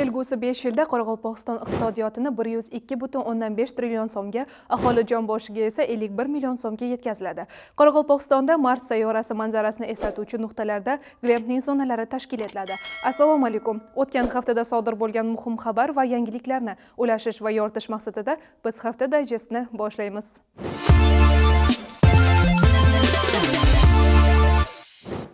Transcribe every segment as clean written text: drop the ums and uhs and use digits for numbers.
Kelgusi 5 yilda Qoraqalpog'iston iqtisodiyotini 102,5 trillion so'mga, aholi jon boshiga esa 51 million so'mga yetkaziladi. Qoraqalpog'istonda Mars sayyorasi manzarasini eslatuvchi nuqtalarda glamping zonalari tashkil etiladi. Assalomu alaykum. O'tgan haftada sodir bo'lgan muhim xabar va yangiliklarni ulashish va yoritish maqsadida biz hafta dayjestini boshlaymiz.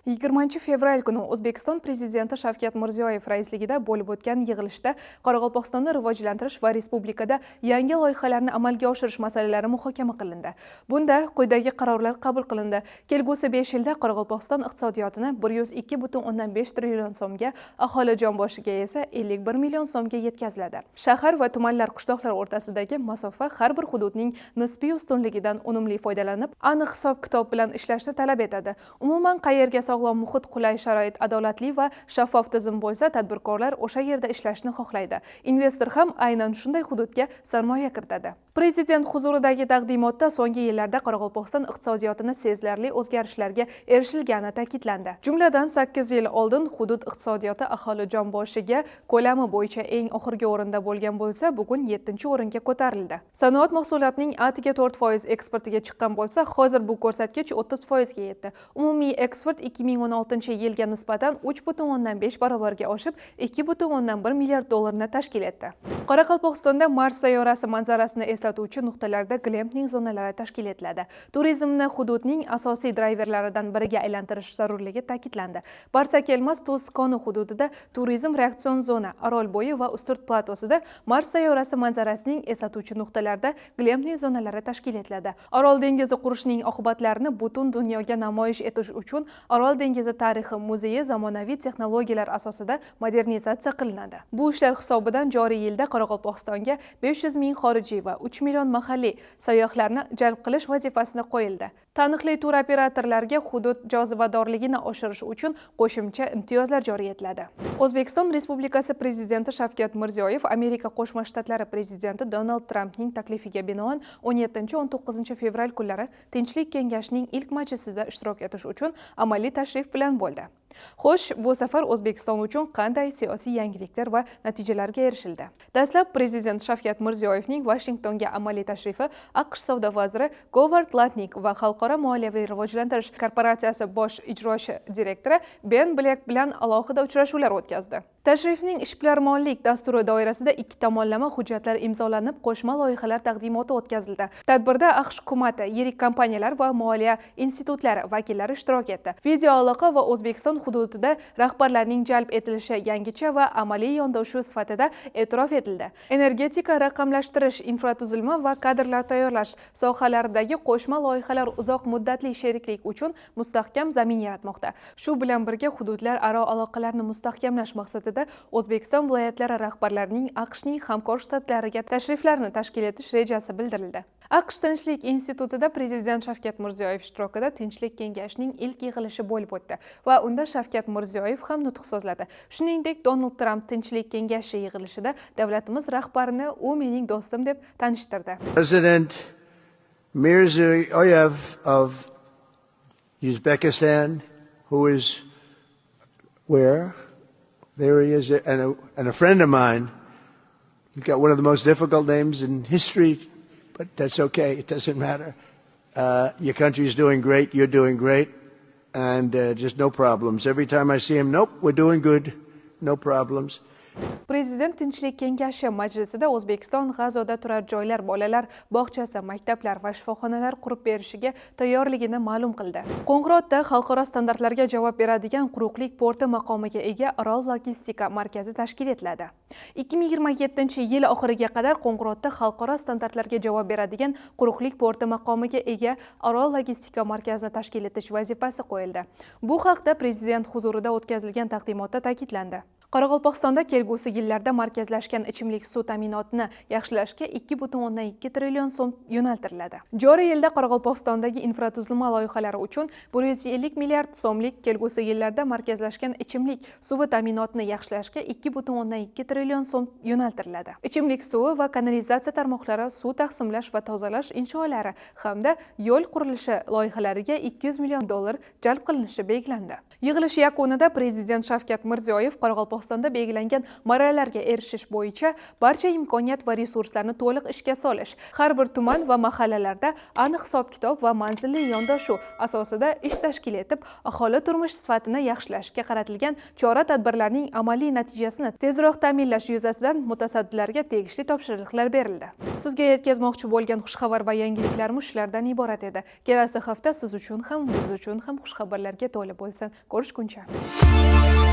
20 fevral kuni O'zbekiston Prezidenti Shavkat Mirziyoyev raisligida bo'lib o'tgan yig'ilishda Qoraqalpog'istonni rivojlantirish va respublikada yangi loyihalarni amalga oshirish masalalari muhokama qilindi. Bunda quyidagi qarorlar qabul qilindi. Kelgusi 5 yilda Qoraqalpog'iston iqtisodiyotini 102,5 trillion so'mga, aholi jon boshiga esa 51 million so'mga yetkaziladi. Shahar va tumanlar, qishloqlar o'rtasidagi masofa har bir hududning nisbiy ustunligidan unumli foydalanib, aniq hisob-kitob bilan ishlashni talab etadi. Umuman, qayerga sog'lom muhit, qulay sharoit, adolatli va shaffof tizim bo'lsa, tadbirkorlar o'sha yerda ishlashni xohlaydi. Investor ham aynan shunday hududga sarmoya kiritadi. Prezident huzuridagi taqdimotda so'nggi yillarda Qoraqalpog'iston iqtisodiyotini sezilarli o'zgarishlarga erishilgani ta'kidlandi. Jumladan, 8 yil oldin hudud iqtisodiyoti aholi jon boshiga ko'lami bo'yicha eng oxirgi o'rinda bo'lgan bo'lsa, bugun 7-o'ringa ko'tarildi. Sanoat mahsulotining atiga 4% eksportiga chiqqan bo'lsa, hozir bu ko'rsatkich 30% ga yetdi. Umumiy eksport 2016-yilga nisbatan 3,5 barobarga oshib, 2,1 milliard dollarni tashkil etdi. Qoraqalpog'istonda Mars sayyorasi manzarasini eslatuvchi nuqtalarda glamping zonalari tashkil etiladi. Turizmni hududning asosiy drayverlaridan biriga aylantirish zarurligi ta'kidlandi. Barsakelmas tuz koni hududida turizm reaksion zona, Orolbo'yi va Usturt platosida Mars sayyorasi manzarasining eslatuvchi nuqtalarda glamping zonalari tashkil etiladi. Orol dengizi qurishining oqibatlarini butun dunyoga namoyish etish uchun Orol dengizi tarixi muzeyi zamonaviy texnologiyalar asosida modernizatsiya qilinadi. Bu ishlar hisobidan joriy yilda Qoraqalpog'istonga 500 ming xorijiy va 3 million mahalliy sayyohlarni jalb qilish vazifasini qo'yildi. Taniqli tur operatorlarga hudud jozibadorligini oshirish uchun qo'shimcha imtiyozlar joriy etiladi. O'zbekiston Respublikasi Prezidenti Shavkat Mirziyoyev Amerika Qo'shma Shtatlari prezidenti Donald Trampning taklifiga binoan 17-19 fevral kunlari Tinchlik kengashining ilk majlisida ishtirok etish uchun amaliy tashrif bilan bo'ldi. Xo'sh, bu safar O'zbekiston uchun qanday siyosiy yangiliklar va natijalarga erishildi? Dastlab prezident Shavkat Mirziyoyevning Vashingtonga amaliy tashrifi AQSh savdo vaziri Govard Latnik va Xalqaro moliyaviy rivojlantirish korporatsiyasi bosh ijrochi direktori Ben Blek bilan alohida uchrashuvlar o'tkazdi. Tashrifning ishbilarmonlik dasturi doirasida ikki tomonlama hujjatlar imzolanib, qo'shma loyihalar taqdimoti o'tkazildi. Tadbirda AQSh hukumati, yirik kompaniyalar va moliya institutlari vakillari ishtirok etdi. Video aloqa va O'zbekiston hududida rahbarlarning jalb etilishi yangicha va amaliy yondashuv sifatida e'tirof etildi. Energetika, raqamlashtirish, infratuzilma va kadrlar tayyorlash sohalaridagi qo'shma loyihalar uzoq muddatli sheriklik uchun mustahkam zamin yaratmoqda. Shu bilan birga hududlararo aloqalarni mustahkamlash maqsadida O'zbekiston viloyatlari rahbarlarining AQShning hamkor shtatlariga tashriflarini tashkil etish rejasi bildirildi. AQSh Tinchlik institutida prezident Shavkat Mirziyoyev ishtirokida Tinchlik kengashining ilk yig'ilishi bo'lib o'tdi va unda Shavkat Mirziyoyev ham nutq so'zladi. Shuningdek, Donald Tramp Tinchlik kengashi yig'ilishida davlatimiz rahbarini "U mening do'stim" deb tanishtirdi. President Mirziyoyev of Uzbekistan, who is where? There he is, and a friend of mine. He's got one of the most difficult names in history, but that's okay. It doesn't matter. Your country's doing great. You're doing great. And just no problems. Every time I see him, nope, we're doing good. No problems. Prezident Tinchlik kengashi majlisida O'zbekiston G'azoda turar joylar, bolalar bog'chasi, maktablar va shifoxonalar qurib berishiga tayyorligini ma'lum qildi. Qo'ng'irotda xalqaro standartlarga javob beradigan quruqlik porti maqomiga ega Orol logistika markazi tashkil etiladi. 2027 yil oxiriga qadar Qo'ng'irotda xalqaro standartlarga javob beradigan quruqlik porti maqomiga ega Orol logistika markazini tashkil etish vazifasi qo'yildi. Bu haqda prezident huzurida o'tkazilgan taqdimotda ta'kidlandi. Qoraqalpog'istonda kelgusi yillarda markazlashgan ichimlik suv ta'minotini yaxshilashga 2,2 trillion so'm yo'naltiriladi. Joriy yilda Qoraqalpog'istondagi infratuzilma loyihalari uchun 150 milliard so'mlik, kelgusi yillarda markazlashgan ichimlik suvi ta'minotini yaxshilashga 2,2 trillion so'm yo'naltiriladi. Ichimlik suvi va kanalizatsiya tarmoqlari, suv taqsimlash va tozalash inshootlari hamda yo'l qurilishi loyihalariga 200 million dollar jalb qilinishi belgilandi. Yig'ilish yakunida prezident Shavkat Mirziyoyev Qoraqalpog'iston Qoraqalpog'istonda belgilangan marralarga erishish bo'yicha barcha imkoniyat va resurslarni to'liq ishga solish, har bir tuman va mahallalarda aniq hisob-kitob va manzilli yondashuv asosida ish tashkil etib, aholi turmush sifatini yaxshilashga qaratilgan chora-tadbirlarning amaliy natijasini tezroq ta'minlash yuzasidan mutasaddilarga tegishli topshiriqlar berildi. Sizga yetkazmoqchi bo'lgan xushxabar va yangiliklarimiz shulardan iborat edi. Kelasi hafta siz uchun ham, biz uchun ham xushxabarlarga to'la bo'lsin. Ko'rishguncha.